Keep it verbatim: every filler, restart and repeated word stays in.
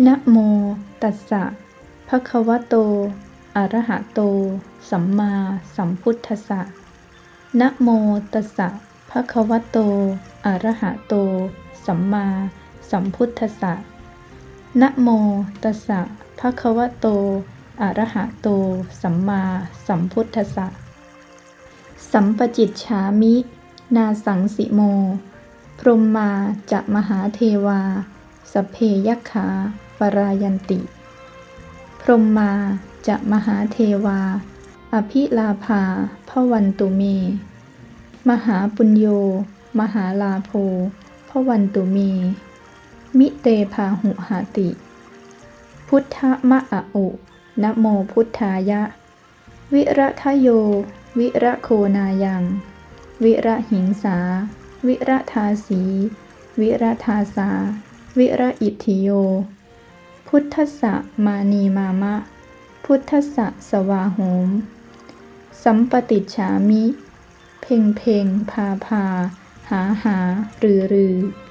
Namo tassa bhagavato arahato sammāsambuddhassa. Namo tassa bhagavato arahato sammāsambuddhassa. Namo tassa bhagavato arahato sammāsambuddhassa. Sampacicchāmi nāsaṃsimo. Brahmā ca mahādevā sabbe yakkhā parāyanti. Brahmā ca mahādevā abhilābhā bhavantu me. Mahāpuñño mahālābho bhavantu me. Mite bāhuhati. Buddha ma a u. Namo buddhāya. Viradayo viragonāyaṃ virahiṃsā viradāsī viradāsā viraitthiyo. Buddhassa mānīmāma. Buddhassa svāhoma. Sampaṭicchāmi. เพ็งเพ็ง พาพา หาหา ฤๅฤๅ